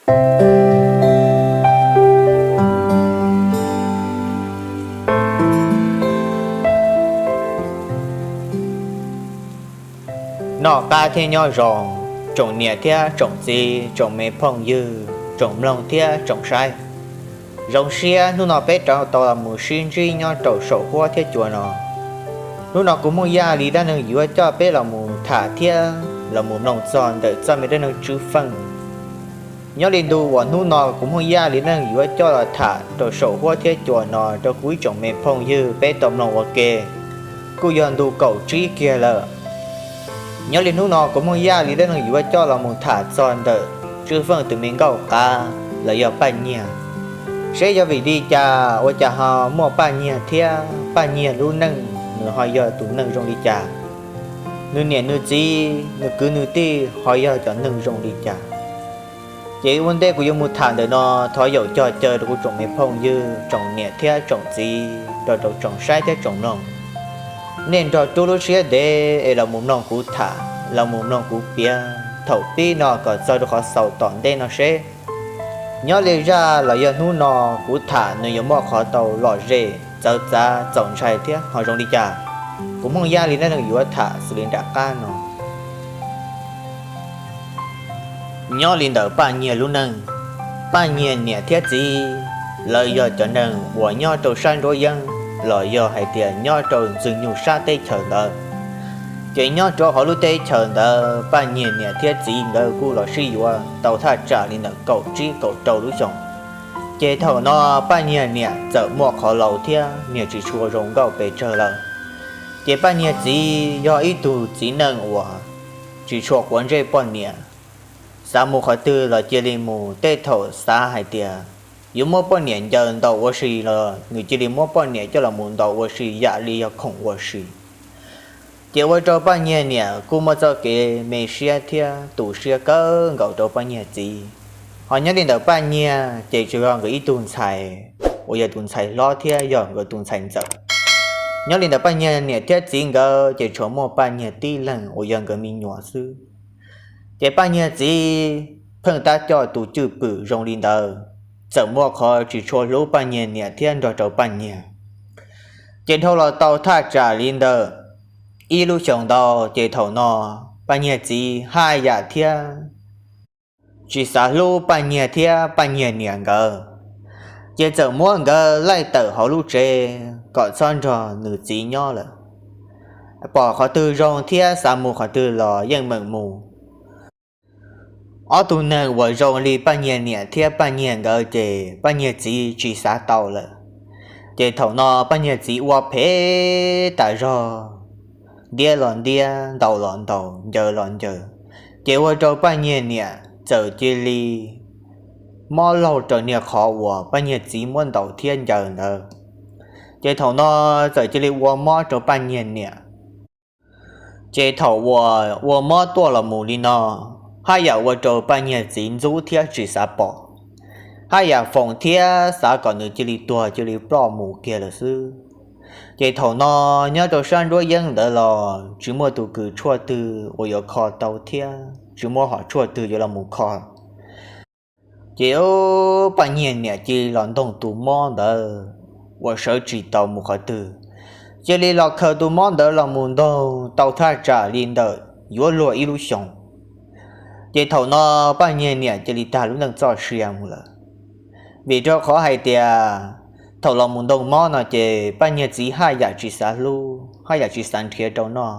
Noj qab thiab nyob zoo, tsoom niam thiab tsoom txiv, tsoom me phooj ywg, tsoom mloog thiab tsoom saib. Zoo siab hnub no peb rov tau los mus sib ntsib nyob rau saum huab thiab cua no. Hnub no kuv Hmoob Yaj li dab neeg yuav coj peb los mus tham thiab los mus mloog txog ntawm txoj me dab neeg Tswv Feej. Nyob li ntu uas hnub no kuv Hmoob Yaj li dab neeg yuav coj los tham rau saum huab thiab cua no rau kuv ib tsoom me phooj ywg peb tau mloog ua ke, kuj yog ntu kaum tsib kiag lawm. Nyob li hnub no kuv Hmoob Yaj li dab neeg yuav coj los mus tham txog ntawm Tswv Feej tus me nkauj qav los yog Paj Nyiag, seb yog vim li cas ua cas ho muaj Paj Nyiag thiab Paj Nyiag lub neej nws ho yog tus neeg zoo li cas, nws niam nws txiv nws kwv nws tij ho yog cov neeg zoo li cas. Ces ua ntej kuv yuav mus tham ntawm no, thov yaum cog caw rau kuv tsoom me phooj ywg, tsoom niam thiab tsoom txiv, nrog rau tsoom saib thiab tsoom mloog, nej nrog rub lub siab ntev es los mus mloog kuv tham, los mus mloog kuv piav thaum pib no kom txog rau qhov xaus tom ntej no seb nyob li zaj los yog hnub no kuv tham nws yuav muaj qhov tau lom zem txawv txav txaus ntshai thiab ho zoo li cas. Kuv Hmoob Yaj li dab neeg yuav tham xws li nram qab no. Nyob li ntawm Paj Nyiag lub neej, Paj Nyiag niam thiab txiv lawv yog cov neeg uas nyob rau sab nruab yeeb los yog hais tias nyob rau Ntxwg Nyug sab teb chaws ntawd. Ces nyob rau hauv lub teb chaws ntawd Paj Nyiag niam thiab txiv nkawd kuj los sib yuav tau thaj tsam li ntawm kaum tsib kaum rau lub xyoos. Ces thaum no Paj Nyiag niam txawm muaj qhov laus thiab niag tsis tshua zoo nkauj pes tsawg lawm. Ces Paj Nyiag txiv yog ib tug txiv neej uas tsis tshua quav ntsej poj niam, xav mus qhov twg los cia li mus, tej thaum xav hais tias yuav muab poj niam ncaws ntaus ua si los nws cia li muab poj niam coj los mus ntaus ua si yam li yog khoom ua si. Ces ua rau Paj Nyiag niam kuj muaj txoj kev me siab thiab tu siab kawg nkaus rau Paj Nyiag txiv. Ho nyob li ntawm Paj Nyiag ces tsuas yog nkawd ib tug ntxhais uas yog tus ntxhais hlob thiab yog nkawd tus ntxhais ntxawm. Nyob li ntawm Paj Nyiag niam thiab txiv nkawd ces tsuas muaj Paj Nyiag tib leeg uas yog nkawd me nyuam xwb. Ces Paj Nyiag txiv pheej tab coj tus cwj pwm zoo li ntawd, txawm muaj qhov tsis tshua hlub Paj Nyiag niam thiab nrog rau Paj Nyiag. Ces dhau los tau thaj tsam li ntawm ib lub xyoos ntau, ces thaum no Paj Nyiag txiv haj yam thiab tsis xav hlub Paj Nyiag thiab Paj Nyiag niam nkawd, ces txawm muab nkawd laij tawm hauv lub tsev kom txhob nrog nws txiv nyob lawm. Pom qhov twg zoo thiab xav mus qhov twg los yeej meem mus. Ob tug neeg uas zoo li Paj Nyiag niam thiab Paj Nyiag nkawd ces Paj Nyiag txiv tsis xav tau lawm. Ces thaum no Paj Nyiag txiv ua phem tas zog, ntiab los ntiab, ntaus los ntaus, ncaws los ncaws, ces ua rau Paj Nyiag niam txawm cia li mob laug raws niag qhov uas Paj Nyiag txiv muab ntaus thiab ncaws ntawd. Ces thaum no txawm cia li ua mob rau Paj Nyiag niam. Ces thaum uas ua mob tuaj los mus li no, haj yam ua rau Paj Nyiag txiv ntxub thiab tsis xav pom, haj yam foom thiab xav kom nws cia li tuag cia li ploj mus kiag lawm xwb. Ces thaum no nyob rau sab nruab yeeb ntawd los tsis muaj tus kws tshuaj twg uas yuav kho tau thiab tsis muaj hom tshuaj twg yuav los mus kho. Ces Paj Nyiag niam cia li los ntoog tus mob ntawd uas sawv tsis tau mus qhov twg, cia li los khaws tus mob ntawd los mus ntoog tau thaj tsam li ntawm yuav luag ib lub xyoos. Ces thaum no Paj Nyiag niam cia li tag lub neej txoj sia mus lawm. Vim rau qhov hais tias thaum los mus ntoog mob no ces Paj Nyiag txiv haj yam tsis xav hlub, haj yam tsis xav nrhiav rau noj,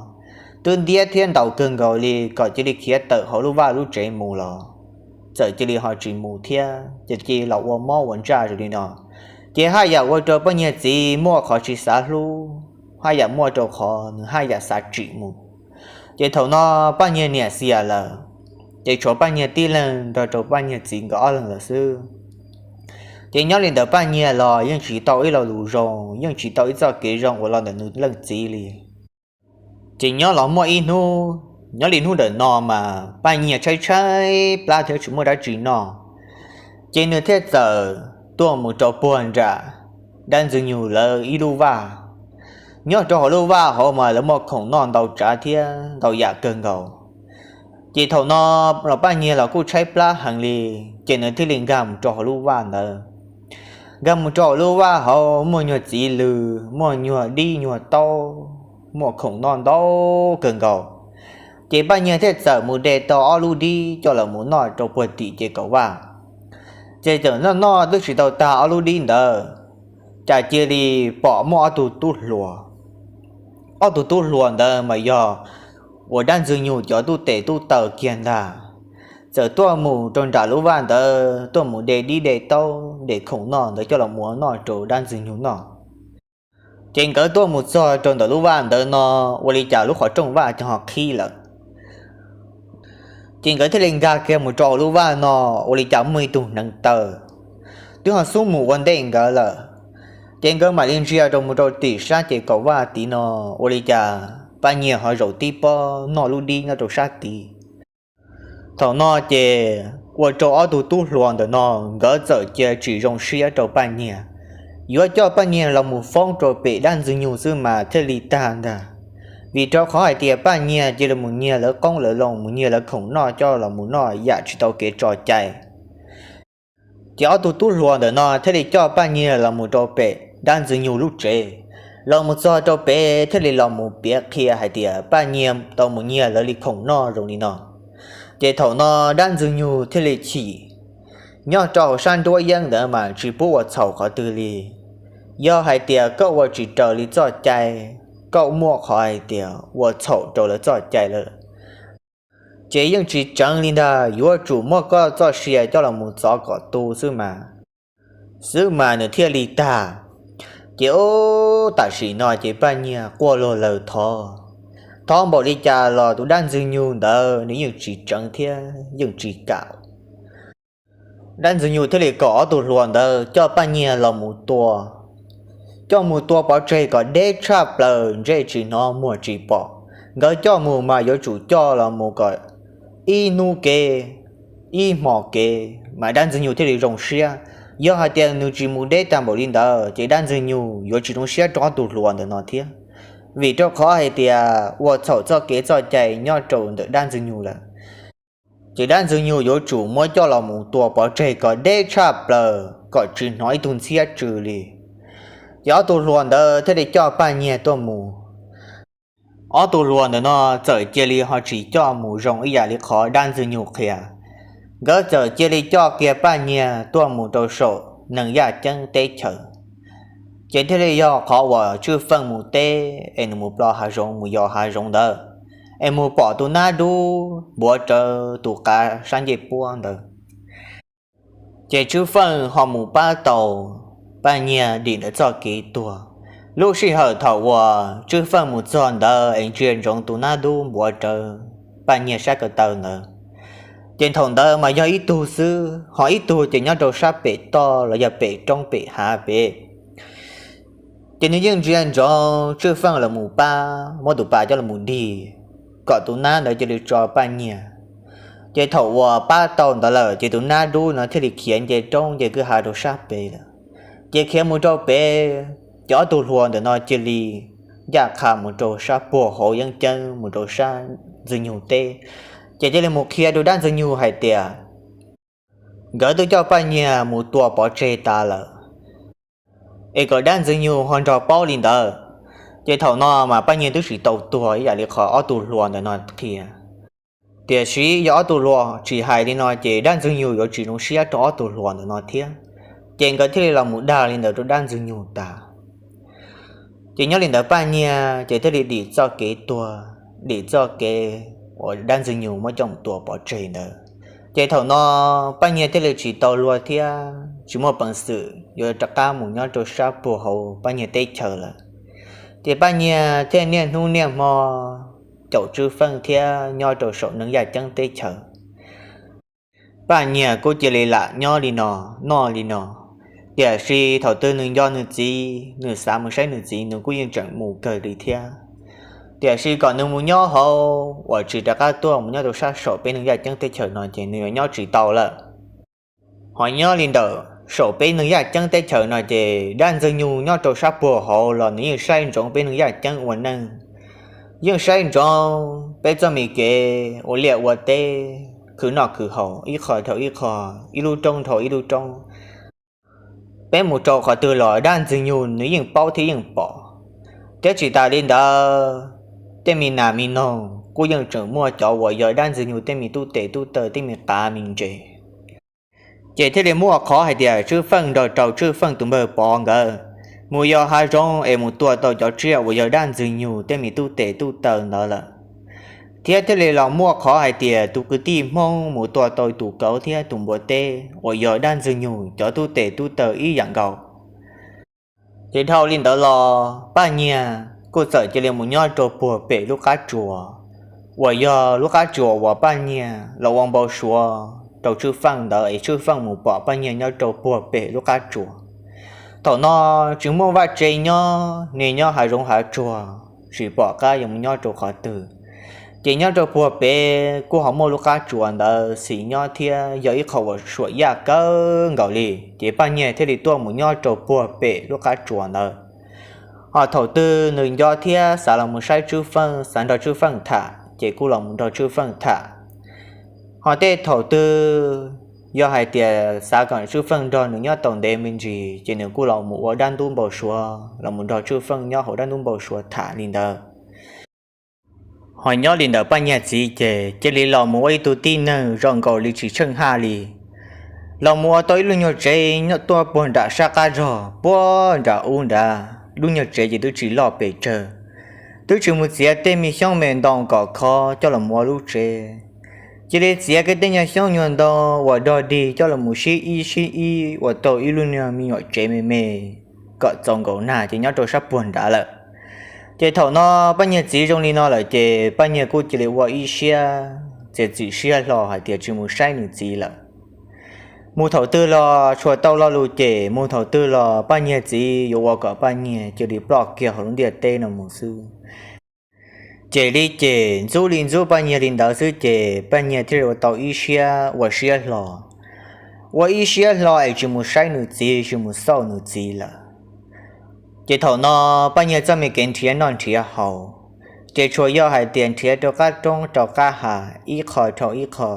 twb ntiab thiab ntaus kawg nkaus li kom cia li khiav tawm hauv lub vaj lub tsev mus los txawm cia li ho tsis mus thiab, ces cia li los ua mob ua ntsaj zoo li no. Ces haj yam ua rau Paj Nyiag txiv muaj qhov tsis xav hlub, haj yam muaj rau qhov nws haj yam xav tsim mus. Ces thaum no Paj Nyiag niam xiam lawm, ces tshuav Paj Nyiag tib leeg nrog rau Paj Nyiag txiv nkawd ob leeg lawm xwb. Ces nyob li ntawd Paj Nyiag los yeej tsis tau ib lo lus zoo, yeej tsis tau ib txoj kev zoo uas los ntawm nws leej txiv li. Ces nyob los muaj ib hnub, nyob li hnub ntawm no mas Paj Nyiag tshaib tshaib plab thiab tsis muaj dab tsi noj, ces nws thiaj txawm tuaj mus rau puag nram dab Ntxwg Nyug lawv ib lub vaj. Nyob rau hauv lub vaj hauv mas lawv muaj khoom noj ntau tsav thiab ntau yam kawg nkaus. Ces thaum no los Paj Nyiag los kuj tshaib plab heev li, ces nws thiaj li nkag mus rau hauv lub vaj ntawd. Nkag mus rau hauv lub vaj hauv muaj nyuag txiv lws, muaj nyuag dib nyuag taub, muaj khoom noj ntau kawg nkaus. Ces Paj Nyiag thiaj txawm mus de tau ob lub dib coj los mus noj rau puag tim ces kaum vaj. Ces txawm noj noj twb tsis tau tag ob lub dib ntawd, cas cia li pom muaj ob tug tub hluas. Ob tug tub hluas ntawd mas yog uas dab ntxwg nyug cov tub tes tub taw kiag ntag. Txawm tuaj mus rau nram lub vaj ntawd tuaj mus de dib de taub de khoom noj ntawd coj los mus noj rau dab ntxwg nyug noj. Ces nkawd tuaj mus txog rau ntawm lub vaj ntawd no, ua li cas lub qhov rooj vaj ces ho qhib lawm. Ces nkawd thiaj li nkag kiag mus rau hauv lub vaj no, ua li cas muaj ib tug hneev taw, twb ho xub mus ua ntej nkawd lawm. Ces nkawd mam li ntsia rau mus rau tim sab ces kaum vaj tid no, ua li cas Paj Nyiag ho zaum tib pob noj lub dib nyob rau sab tid. Thaum no ces ua rau ob tug tub hluas ntawm no nkawd txawm cia tsis zoo siab rau Paj Nyiag, yuav coj Paj Nyiag los mus foob rau pem dab ntxwg nyug xwb mas thiaj li tag ntag. Vim rau qhov hais tias Paj Nyiag cia li mus nyiag lawv qoob lawv loo, mus nyiag lawv khoom noj coj los mus noj yam tsis tau kev tso cai. Ces ob tug tub hluas ntawm no thiaj li coj Paj Nyiag los mus rau pem dab ntxwg nyug lub tsev. Los mus txog rau pem thiaj li los mus piav qhia hais tias Paj Nyiag tau mus nyiag lawv li khoom noj zoo li no. Ces thaum no dab ntxwg nyug thiaj li chim, nyob rau hauv sab nruab yeeb ntawd mas tsis pub ua txhaum qhov twg li. Yog hais tias koj ua tsis raws li txoj cai, koj muaj qhov hais tias ua txhaum rau lawv txoj cai lawm, ces yeej tsis tseev li ntag, yuav tsum muab koj txoj sia coj los mus txov kom tu xwb mas, xwb mas nws thiaj li tag. Ces ub tam sim no ces Paj Nyiag quaj luag lawm thov, thov npaum li cas los tus dab ntxwg nyug ntawd nws yeej tsis tseev thiab yeej tsis kam. Dab ntxwg nyug thiaj li kom ob tug hluas ntawd coj Paj Nyiag los mus tua, coj mus tua pov tseg kom deb tshaj plaws ntsej tsis hnov muag tsis pom. Nkawd coj mus mas yuav tsum coj los mus kom ib hnub kev, ib hmos kev mas dab ntxwg nyug thiaj li zoo siab. Yog hais tias nws tsis mus deb tag npaum li ntawd ces dab ntxwg nyug yuav tsis zoo siab rau ob tug hluas ntawm no thiab, vim rau qhov hais tias ua txhaum txoj kev txoj cai nyob rau ntawm dab ntxwg nyug lawm. Ces dab ntxwg nyug yuav tsum muab coj los mus tua pov tseg kom deb tshaj plaws kom tsis hnov ib tug ntxhiab tsw li. Ces ob tug hluas ntawd thiaj li coj Paj Nyiag tuaj mus. Ob tug hluas ntawm no txawm cia li ho tsis coj mus zoo ib yam li qhov dab ntxwg nyug qhia. Nkawd txawm cia li coj kiag Paj Nyiag tuaj mus rau saum neeg yaj ceeb teb chaws. Ces thiaj li yog qhov uas Tswj Feej mus teb es nws mus plob hav zoov mus yos hav zoov ntawd, es mus pom tus nab dub npuav rawv tus qav sab ncej puab ntawd. Ces Tswj Feej ho mus pab tau Paj Nyiag dim ntawm txoj kev tuag. Lub sij hawm thaum uas Tswj Feej mus txog ntawd es ntsia ntsoov tus nab dub npuav rawv Paj Nyiag sab ko taw ntawd, ces thaum ntawd mas yog ib tug xwb, ho ib tug ces nyob rau sab pem toj los yog pem roob pem hav pem. Ces nws yeej ntsia ntsoov Tswj Feej los mus pab muab tus pas coj los mus dig kom tus nab ntawd cia li tso Paj Nyiag. Ces thaum uas pab tau ntawd lawm ces tus nab dub no thiaj li khiav nce roob nce kwj ha rau sab pem lawm. Ces khiav mus rau pem, ces ob tug hluas ntawm no cia li ncaj qha mus rau sab puag hauv yeeb ceeb mus rau sab ntxwg nyug teb. Ces cia li mus qhia rau dab ntxwg nyug hais tias nkawd twb coj Paj Nyiag mus tua pov tseg tas lawm, es kom dab ntxwg nyug ho nrog paub li ntawd. Ces thaum no mas Paj Nyiag twb tsis tau tuag ib yam li qhov ob tug hluas ntawm no qhia. Tiam sis yog ob tug hluas tsis hais li no ces dab ntxwg nyug yuav tsis zoo siab rau ob tug hluas ntawm no thiab. Ces nkawd thiaj li los mus dag li ntawd rau dab ntxwg nyug tas. Ces nyob li ntawd Paj Nyiag ces thiaj li dim txoj kev tuag, dim txoj kev uas dab ntxwg nyug muab coj mus tua pov tseg ntawd. Ces thaum no Paj Nyiag thiaj li tsis tau luag thiab tsis muaj peev xwm yuav rov qab mus nyob rau sab puag hauv Paj Nyiag teb chaws lawm. Ces Paj Nyiag thiaj niaj hnub niaj hmo caum Tswj Feej thiab nyob rau saum neeg yaj ceeb teb chaws. Paj Nyiag kuj cia li lam nyob li no, noj li no. Tiam sis thaum twg nws nco nws txiv, nws xav mus saib nws txiv, nws kuj yeej tseem mus kawg li thiab. Tiam sis kom nws mus nyob hauv uas tsis rov qab tuaj mus nyob rau sab saum peb neeg yaj ceeb teb chaws no ces nws yuav nyob tsis tau lawm. Ho nyob li ntawm saum peb neeg yaj ceeb teb chaws no ces dab ntxwg nyug nyob rau sab puag hauv los nws yeej saib ntsoov peb neeg yaj ceeb ua neej. Yeej saib ntsoov peb txoj me kev ua liaj ua teb, khwv noj khwv haus ib qho dhau ib qho, ib lub roob dhau ib lub roob. Peb mus rau qhov twg los dab Ntxwg Nyug nws yeej paub thiab yeej pom. Thiab tsis tas li ntawd, tej me nas me noog kuj yeej tseem muaj cov uas yog dab Ntxwg Nyug tej me tub tes tub taw, tej me qav me ntses. Ces thiaj li muaj qhov hais tias Tswv Feej nrog rau Tswv Feej tus npawg Pov nkawd mus yos hav zoov es mus tua tau cov tsiaj uas yog dab Ntxwg Nyug tej me tub tes tub taw ntawd lawm. Thiab thiaj li los muaj qhov hais tias tus kwv tij Hmoob mus tua tau tus kauv thiab tus npua teb uas yog dab Ntxwg Nyug cov tub tes tub taw ib yam nkaus. Ces dhau li ntawd los Paj Nyiag kuj txawm cia li mus nyob rau puag pem lub qab tsuas uas yog lub qab tsuas uas Paj Nyiag los ua npau suav rau Tswv Feej ntawd es Tswv Feej mus pom Paj Nyiag nyob rau puag pem lub qab tsuas. Thaum no tsis muaj vaj tse nyob, nws nyob hav zoov hav tsuag, tsis pom qab yuav mus nyob rau qhov twg. Ces nyob rau puag pem kuj ho muaj lub qab tsuas ntawd xis nyob thiab yog ib qho uas suam yaj kawg nkaus li, ces Paj Nyiag thiaj li tuaj mus nyob rau puag pem lub qab tsuas ntawd. Ho thaum twg nws nco thiab xav los mus saib Tswv Feej, xav nrog Tswv Feej tham ces kuj los mus nrog Tswv Feej tham. Ho tej thaum twg yog hais tias xav kom Tswv Feej nrog nws nyob tau ntev me ntsis ces nws kuj los mus ua dab ntub npau suav, los mus nrog Tswv Feej nyob hauv dab ntub npau suav tham li ntawd. Ho nyob li ntawm Paj Nyiag txiv ces cia li los mus ua ib tug tib neeg zoo nkaus li tsis tsheej haj li. Los mus ua tau ib lub nyuag tsev nyob tuaj puag nram sab qab zog puag nram ub nrad, lub nyuag tsev ces twb tsis loj pes tsawg. Twb tsis mus txiav tej me xyoob me ntoo kom khov coj los mus ua lub tsev. Cia li txiav kiag tej nyuag xyoob nyuag ntoo uas dog dig coj los mus sib ib sib ib ua tau ib lub nyuag me nyuam tsev me me kom txaus nkaus nag ces nyob rau sab puag nrad lawm. Ces thaum no Paj Nyiag txiv zoo li no lawm ces Paj Nyiag kuj cia li ua ib siab txiav txim siab hlo hais tias tsis mus saib nws txiv lawm. Mus thaum twg los tshuav tau lo lus cem, mus thaum twg los Paj Nyiag txiv yuav ua kom Paj Nyiag cia li ploj kiag hauv lub ntiaj teb no mus xwb. Cem li cem, ntxub li ntxub Paj Nyiag li ntawd xwb ces Paj Nyiag thiaj li ua tau ib siab ua siab hlo, ua ib siab hlo es tsis mus saib nws txiv, tsis mus xauj nws txiv lawm. Ces thaum no Paj Nyiag txoj me kev nrhiav noj nrhiav haus ces tsuas yog hais tias nrhiav rau qab roob rau qab hav ib qho dhau ib qho.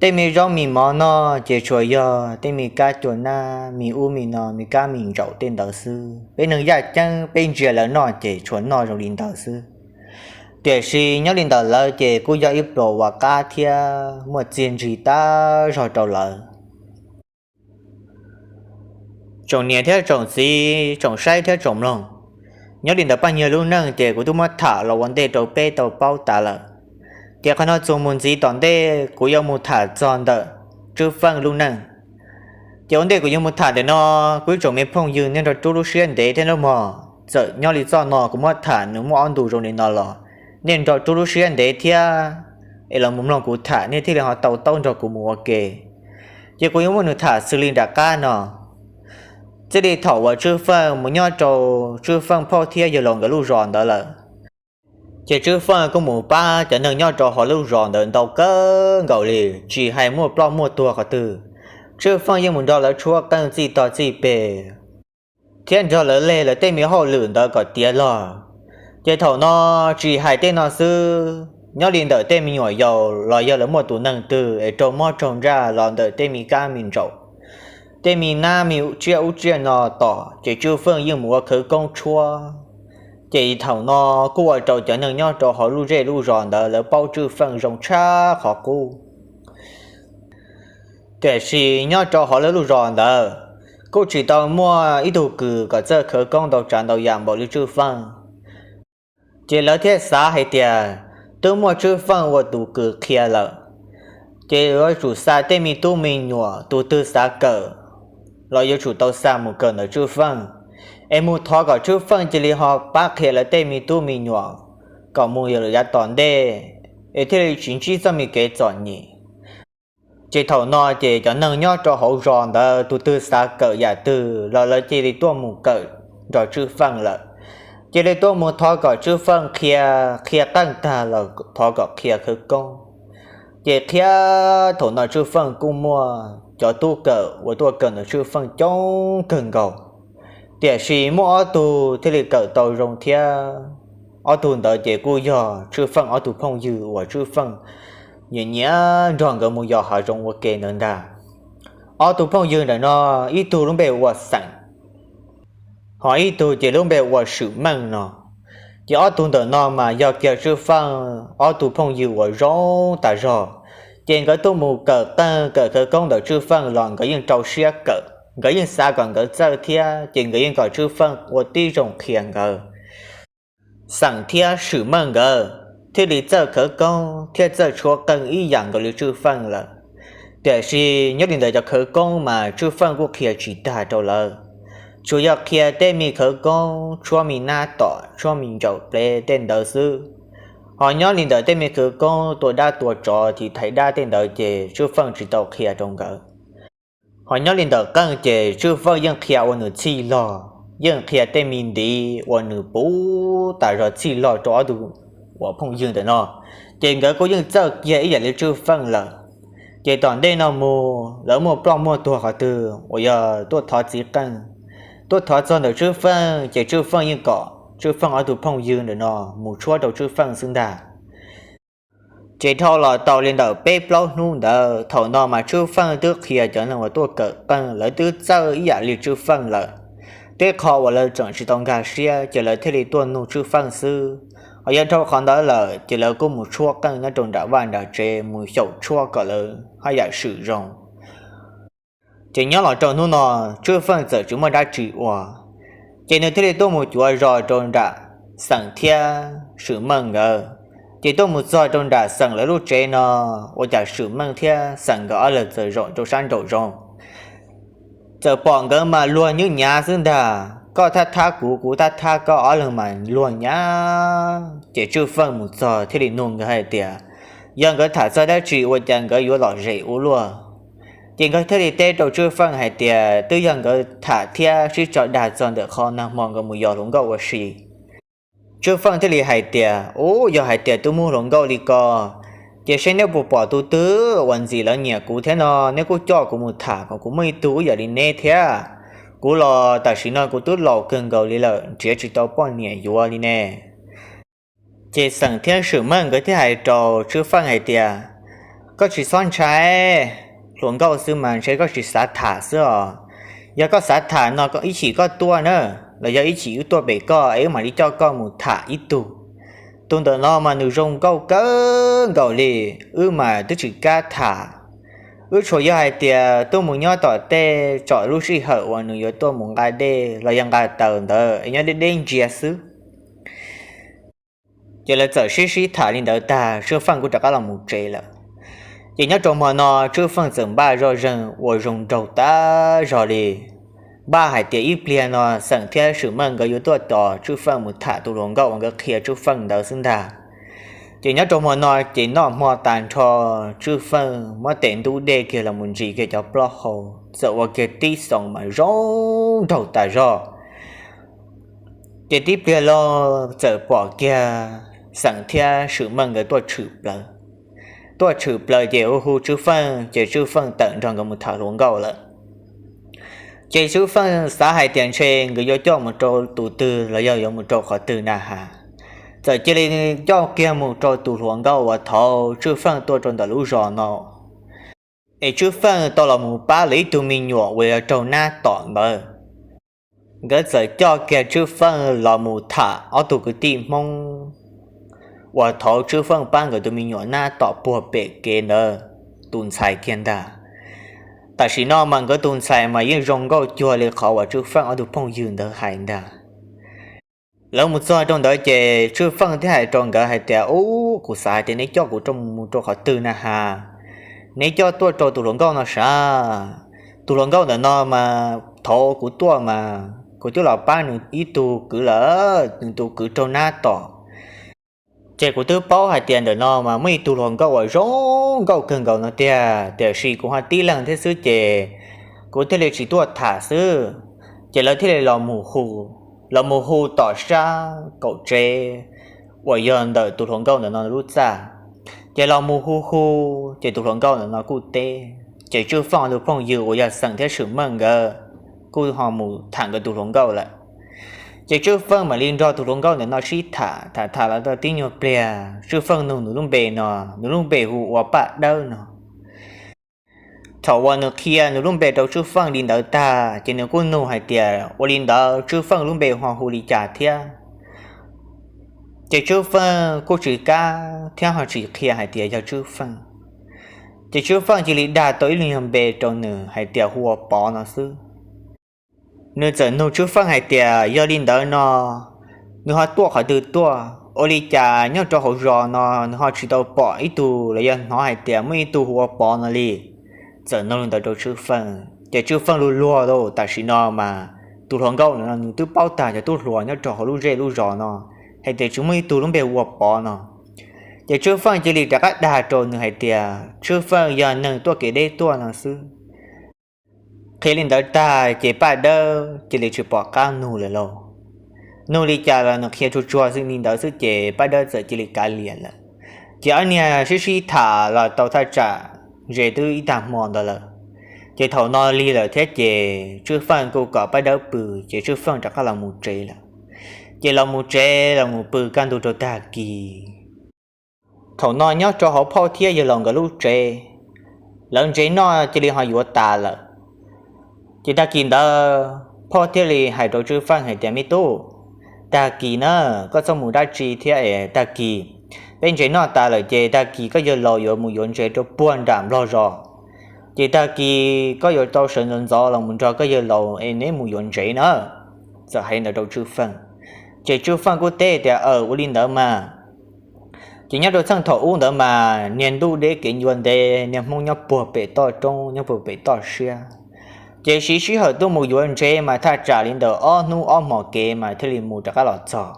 Tej me zaub me mov noj ces tsuas yog tej me kab cua nab me ub me no me kab me ntsaum tej ntawd xwb. Peb neeg yaj ceeb peb ntsia lawv noj ces tsuas noj zoo li ntawd xwb. Tiam sis nyob li ntawm lawv ces kuj yog ib pluas uas qab thiab muaj txiaj ntsig tag zog rau lawv. Tsoom niam thiab tsoom txiv, tsoom saib thiab tsoom mloog, nyob li ntawm Paj Nyiag lub neej ces kuv twb muab tham los ua ntej rau peb tau paub tas lawm. Ces qhov no txuas mus ntxiv tom ntej kuv yuav mus tham txog ntawm Tswv Feej lub neej. Ces ua ntej kuv yuav mus tham ntawm no, kuv ib tsoom me phooj ywg nej nrog rub lub siab ntev thiab nawb mog. Txawm nyob li txoj no kuv muab tham nws muaj ob ntu zoo li no los nej nrog rub lub siab ntev thiab es los mus mloog kuv tham nej thiaj li ho tau taub nrog kuv mus ua ke. Ces kuv yuav muab nws tham xws li nram qab no. Txij li thaum uas Tswv Feej mus nyob rau Tswv Feej phauj thiab yawg laus nkawd lub zos ntawd lawm, ces Tswv Feej kuj mus pab cov neeg nyob rau hauv lub zos ntawd ntau kawg nkaus li, tsis hais muaj ploj muaj tuag qhov twg, Tswv Feej yeej mus nrog lawv tshuab qeej txij tog txij peg thiab nrog lawv leg lawv tej me hauj lwm ntawd kom tiav log. Ces thaum no tsis hais tej no xwb, nyob li ntawm tej me nyuam yaus los yog lawv muaj tus neeg twg es raug mob raug ntsaj los ntawm tej me kab me ntsaum, tej me nab me tsiaj ub tsiaj no tom ces Tswv Feej yeej mus ua khawv koob tshuab. Ces thaum no kuj ua rau cov neeg nyob rau hauv lub zej lub zos ntawd lawv paub Tswv Feej zoo tshaj qhov qub. Tiam sis nyob rau hauv lawv lub zos ntawd kuj tsis tau muaj ib tug kws kom txawj khawv koob ntau tsav ntau yam npaum li Tswv Feej. Ces lawv thiaj xav hais tias twb muaj Tswv Feej ua tus kws qhia lawm, ces yuav tsum xa tej me tub me nyuam tus twg xav kawm los yuav tsum tau xa mus kawm ntawm Tswv Feej, es mus thov kom Tswv Feej cia li ho pab qhia lawv tej me tub me nyuam kom mus yav tom ntej es thiaj li tsis ntsib txoj me kev txom nyem. Ces thaum no ces cov neeg nyob rau hauv zos ntawd tus twg xav kawm yam twg los lawv cia li tuaj mus kawm nrog Tswv Feej lawm. Cia li tuaj mus thov kom Tswv Feej qhia, qhia qeej tag los thov kom qhia khawv koob. Ces qhia, thaum no Tswv Feej kuj muaj cov tub kawm uas tuaj kawm ntawm Tswv Feej coob kawg nkaus, tiam sis muaj ob tug thiaj li kawm tau zoo thiab. Ob tug ntawd ces kuj yog Tswv Feej ob tug phooj ywg uas Tswv Feej nyiam nyiam nrog nkawd mus yos hav zoov ua ke ntawd ntag. Ob tug phooj ywg ntawm no, ib tug lub npe ua Xeem, ho ib tug ces lub npe ua Swm Meej no. Ces ob tug ntawm no mas yog kiag Tswv Feej ob tug phooj ywg uas zoo tas zog. Ces nkawd tuaj mus kawm qeej kawm khawv koob ntawm Tswv Feej los nkawd yeej rau siab kawm, nkawd yeej xav kom nkawd txawj thiab, ces nkawd yeej kom Tswv Feej ua tib zoo qhia nkawd. Xeem thiab Swm Meej nkawd thiaj li txawj khawv koob thiab txawj tshuab qeej ib yam nkaus li Tswv Feej lawm. Tiam sis nyob li ntawm cov khawv koob mas Tswv Feej kuj qhia tsis tag rau lawv, tsuas yog qhia tej me khawv koob tshuab me nab tom tshuab me ntsaum plev tej ntawd xwb. Ho nyob li ntawm tej me khawv koob tua dab tua tsov thiv thaiv dab tej ntawd ces Tswv Feej tsis tau qhia rau nkawd. Ho nyob li ntawm qeej ces Tswv Feej yeej qhia ua nws txhij log, yeej qhia tej me ntiv uas nws puv tas zog txhij log rau ob tug uas phooj ywg ntawm no, ces nkawd kuj yeej txawj kiag ib yam li Tswv Feej lawm. Ces tom ntej no mus lawv muaj ploj muaj tuag qhov twg uas yog tuaj thov txiv qeej, tuaj thov txog ntawm Tswv Feej ces Tswv Feej yeej kom Tswv Feej ob tug phooj ywg ntawm no mus tshuab rau Tswv Feej xwb ntag. Ces dhau los tau li ntawm peb plaub hnub ntawd, thaum no mas Tswv Feej twb qhia cov neeg uas tuaj kawm qeej lawv twb txawj ib yam li Tswv Feej lawm. Tej qho uas lawv tseem tsis tau nkag siab ces lawv thiaj li tuaj nug Tswv Feej xwb. Ho yog dhau qhov ntawd lawm ces lawv kuj mus tshuab qeej nyob rau nram vaj nram tsev mus xyaum tshuab kom lawv haj yam swm zoo. Ces nyob los rau hnub no, Tswv Feej txawm tsis muaj dab tsi ua, ces nws thiaj li tuaj mus cuav zos rau nram Xeem thiab Swm Meej nkawd. Ces tuaj mus txog rau nram Xeem lawv lub tsev no, ua cas Swm Meej thiab Xeem nkawd ob leeg txawm zaum rau sab nraum zoov, txawm pom nkawd mas luag nyob nyav xwb ntag. Koj thab thab kuv, kuv thab thab koj, ob leeg mas luag nyav. Ces Tswv Feej mus txog thiaj li nug nkawd hais tias, yog nkawd tham txog dab tsi ua cas nkawd yuav lom zem ua luaj? Ces nkawd thiaj li teb rau Tswv Feej hais tias twb yog nkawd tham thiab sib tso dag txog ntawm qhov nag hmo nkawd mus yos hluas nkauj ua si. Tswv Feej thiaj li hais tias, ub, yog hais tias twb muaj hluas nkauj li ko, ces seb neb puas pom tus twg uas ntxim lawv nyiam kuv thiab no, neb kuj coj kuv mus tham kom kuv muaj ib tug ib yam li neb thiab. Kuv los tam sim no kuv twb laus kawg nkaus li lawm, nrhiav tsis tau poj niam yuav li ne. Ces Xeem thiab Swm Meej nkawd thiaj hais rau Tswv Feej hais tias, koj tsis txhob ntshai, hluas nkauj xwb mas ntshe koj tsis xav tham xwb os. Yog koj xav tham no ib chim koj tuaj na, los yog ib chim wb tuaj pem koj es wb mam li coj koj mus tham ib tug. Tus ntawm no mas nws zoo nkauj kawg nkaus li, wb mas twb tsis kam tham. Wb tsuas yog hais tias tuaj mus nyob tom tej tsom lub sij hawm uas nws yuav tuaj mus nqa dej los yog nqa taws ntawd es nyob deb deb ntsia xwb. Ces lawv txawm sib sib tham li ntawd tag, Tswv Feej kuj rov qab los mus tsev lawm. Ces nyob rau hmo no Tswv Feej txawm npaj zoj zeeg ua zoo nraug tas zog li. Npaj hais tias ib pliag no Xeem thiab Swm Meej nkawd yuav tuaj tos Tswv Feej mus tham tus hluas nkauj uas nkawd qhia Tswv Feej ntawd xwb ntag. Ces nyob rau hmo no ces noj hmo tas nrho, Tswv Feej muab tes ntub dej kiag los mus ntsis kiag cov plaub hau, txawm ua kiag tib xoos mas zoo nraug tas zog. Ces tib pliag los txawm pom kiag Xeem thiab Swm Meej nkawd tuaj tshwm plaws. Tuaj tshwm plaws ces hu hu Tswv Feej, ces Tswv Feej tawm nrog nkawd mus tham hluas nkauj lawm. Ces Tswv Feej xav hais tias ntshe nkawd yuav coj mus rau tus twg los yog yuav mus rau qhov twg na has, txawm cia li coj kiag mus rau tus hluas nkauj uas thaud Tswv Feej tuaj rau ntawm lub zos no, es Tswv Feej tau los mus pab lawv ib tug me nyuam uas yog raug nab tom ntawd. Nkawd txawm coj kiag Tswv Feej los mus tham ob tug kwv tij Hmoob uas thaud Tswv Feej pab nkawd tus me nyuam nab tom puag pem kev ntawd tus ntxhais kiag ntag. Tam sim no mas nkawd tus ntxhais mas yeej zoo nkauj cuag li qhov uas Tswv Feej ob tug phooj ywg ntawd hais ntag. Lawv mus txog rau ntawd ces Tswv Feej thiaj hais rau nkawd hais tias, ub, kuv xav hais tias neb coj kuv mus rau qhov twg na has? Neb coj tuaj rau tus hluas nkauj no sav. Tus hluas nkauj ntawm no mas thaud kuv tuaj mas kuv twb los pab nws ib tug kwv lawm, nws tus kwv raug nab tom. Ces kuv twb paub hais tias ntawm no mas muaj ib tug hluas nkauj uas zoo nkauj kawg nkaus no tiag, tiam sis kuv ho tib leeg thiab xwb ces kuv thiaj li tsis tuaj tham xwb. Ces lawv thiaj li los mus hu, los mus hu tom sab kaum tsev uas yog ntawm tus hluas nkauj ntawm no lub txaj. Ces los mus hu hu, ces tus hluas nkauj ntawm no kuj teb. Ces Tswv Feej tus phooj ywg uas yog Xeem thiab Swm Meej nkawd kuj ho mus tham nkawd tus hluas nkauj lawm. Ces Tswv Feej mam li nrog tus hluas nkauj ntawm no sib tham, tham tham los tau tib nyuag pliag, Tswv Feej nug nws lub npe no, nws lub npe hu ua Paj Dawb no. Thaum uas nws qhia nws lub npe rau Tswv Feej li ntawd tag, ces nws kuj nug hais tias, ua li ntawd Tswv Feej lub npe ho hu li cas thiab? Ces Tswv Feej kuj tsis kam thiab ho tsis qhia hais tias yog Tswv Feej. Ces Tswv Feej cia li dag tau ib lub nyuag npe rau nws hais tias hu ua Pov no xwb. Nws txawm nug Tswv Feej hais tias, yog li ntawd no, nws ho tuaj qhov twg tuaj? Ua li cas nyob rau hauv zos no nws ho tsis tau pom ib tug los yog hnov hais tias muaj ib tug hu ua Pov no li? Txawm nug li ntawd rau Tswv Feej, ces Tswv Feej luag luag tau. Tam sim no mas tus hluas nkauj no nws twb paub tag cov tub hluas nyob rau hauv lub zej lub zos no hais tias tsis muaj ib tug lub npe hu ua Pov no. Ces Tswv Feej cia li rov qab dag rau nws hais tias, Tswv Feej yog neeg tuaj kev deb tuaj no xwb. Qhia li ntawd tag ces Paj Dawb cia li tsis pom qab nug lawm lauj. Nug li cas los nws qhia tsuag tsuag xwb li ntawd xwb ces Paj Dawb txawm cia li kav liam lawm. Ces ob niag sib sib tham los tau thaj tsam ze twb ib tag hmo ntawd lawm. Ces thaum no lig lawm thiab ces Tswv Feej kuj kom Paj Dawb pw, ces Tswv Feej rov qab los mus tsev lawm. Ces los mus tsev los mus pw kaj ntug rau tag kis. Thaum no nyob rau hauv phauj thiab yawg laus nkawd lub tsev, lawv ntsev noj cia li ho yuav tas lawm. Ces tag kis ntawd phauj thiaj li hais rau Tswv Feej hais tias, me tub, tag kis na, koj txhob mus dab tsi thiab es tag kis peb ntsev noj tas lawm ces tag kis koj yawg laus yuav mus yuav ntsev rau puag nram nplog zos. Ces tag kis koj yuav tau sawv ntxov ntxov los mus nrog koj yawg laus es neb mus yuav ntsev na. Txawm hais li ntawd rau Tswv Feej, ces Tswv Feej kuj teb tias, aw, ua li ntawd mas. Ces nyob rau txheej thaum ub ntawd mas niag ntuj deb kev ncua ntev, niag Hmoob nyob puag pem toj roob nyob puag pem toj siab. Ces siv sij hawm tuaj mus yuav ntsev mas thaj tsam li ntawm ob hnub ob hmos kev mas thiaj li mus rov qab los txog.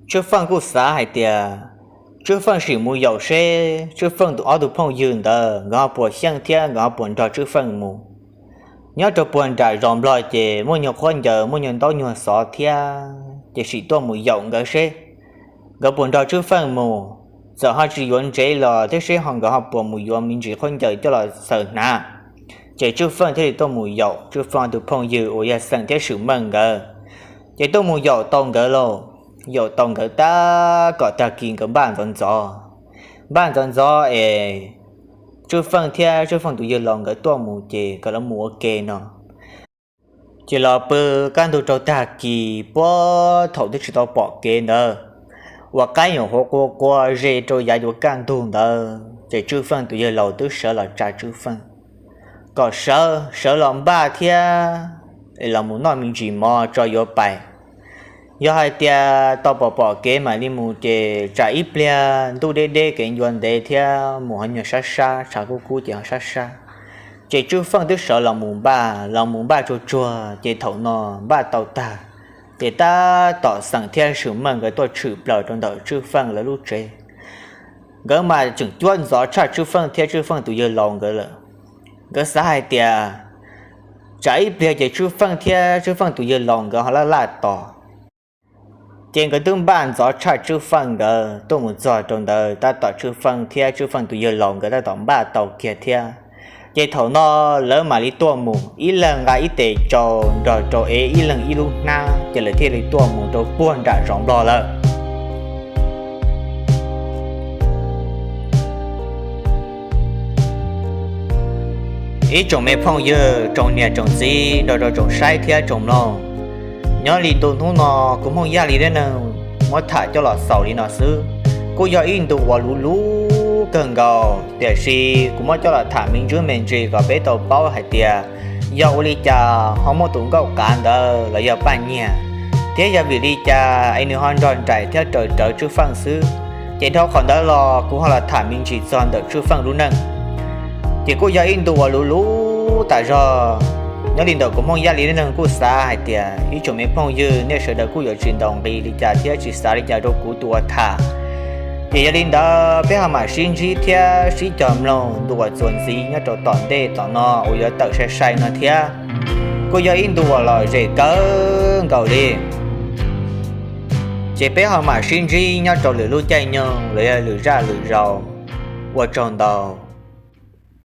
Tswv Feej kuj xav hais tias Tswv Feej sim mus yaum seb Tswv Feej tus ob tug phooj ywg ntawd nkawd ho puas xyeej thiab nkawd ho puas nrog Tswv Feej mus. Nyob rau puag nram zos nplog ces muaj nyuag khaub ncaws muaj nyuag ntaub nyuag xov thiab, ces sim tuaj mus yaum nkawd seb nkawd puas nrog Tswv Feej mus. Txawm ho tsis yuav ntsev los thiab seb ho nkawd ho puas mus yuav me ntsis khaub ncaws coj los xaws hnav. Ces Tswv Feej thiaj li tuaj mus yaum Tswv Feej ob tug phooj ywg uas yog Xeem thiab Swm Meej nkawd. Ces tuaj mus yaum tau nkawd lauj, yaum tau nkawd tab kom tag kis nkawd npaj ntxov ntxov, npaj ntxov ntxov es Tswv Feej thiab Tswv Feej tus yawg laus nkawd tuaj mus ces kom lawv mus ua ke no. Ces los pw kaj ntug rau tag kis puag thaum twb tsis tau pom kev ntawd, uas qaib nyuam qhuav qua qua ze rau yav yuav kaj ntug ntawd ces Tswv Feej tus yawg laus twb sawv los tsa Tswv Feej kom sawv, sawv los npaj thiab es los mus noj me ntsis mov tso yuav pais. Yog hais tias tau pom pom kev mam li mus ces tsam ib pliag ntuj deb deb kev ncua ntev thiab mus ho nyuag sab sab, tshav kub kub ces ho sab sab. Ces Tswv Feej twb sawv los mus npaj, los mus npaj tsuag tsuag ces thaum no npaj tau tag, ces tab tom Xeem thiab Swm Meej nkawd tuaj tshwm plaws rau ntawm Tswv Feej lawv lub tsev. Nkawd mas tseem cuab ntxov tshaj Tswv Feej thiab Tswv Feej tus yawg laus nkawd lawm. Nkawd xav hais tias tsam ib pliag ces Tswv Feej thiab Tswv Feej tus yawg laus nkawd ho laj laj tos. Ces nkawd twb npaj ntxov tshaj Tswv Feej nkawd tuaj mus txog rau ntawd tab tom Tswv Feej thiab Tswv Feej tus yawg laus nkawd tab tom npaj tau kiag thiab. Ces thaum no lawv mam li tuaj mus ib leeg nqa ib tes tsau nrog rau ev ib leeg ib lub hnab ces lawv thiaj li tuaj mus rau puag nram zos nplog lawm. Ib tsoom me phooj ywg, tsoom niam tsoom txiv nrog rau tsoom saib thiab tsoom mloog, nyob li ntu hnub no kuv Hmoob Yaj Lis Dab Neeg muab tham coj los xaus li no xwb. Kuj yog ib ntu uas luv luv kawg nkaus tiam sis kuv muab coj los tham me ntsis me ntsis kom peb tau paub hais tias yog ua li cas ho muaj tus nkauj qav ntawd los yog Paj Nyiag, thiab yog vim li cas es nws ho nrog nraim thiab raws rawv Tswv Feej xwb. Ces dhau qhov ntawd los kuv ho los tham me ntsis txog ntawm Tswv Feej lub neej. Ces kuj yog ib ntu uas luv luv tas zog. Nyob li ntawm kuv Hmoob Yaj Lis Dab Neeg kuj xav hais tias ib tsoom me phooj ywg nej sawv daws kuj yuav tsis ntaus nqi li cas thiab tsis xav li cas rau kuv tus uas tham. Ces yog li ntawd peb ho mam sib ntsib thiab sib cog mloog ntu uas txuas ntxiv nyob rau tom ntej tom no uas yuav tawm sai sai no thiab. Kuj yog ib ntu uas lom zem kawg nkaus li. Ces peb ho mam sib ntsib nyob rau lwm lub caij nyoog los yog lwm zaj lwm zaus. Ua tsaug ntau.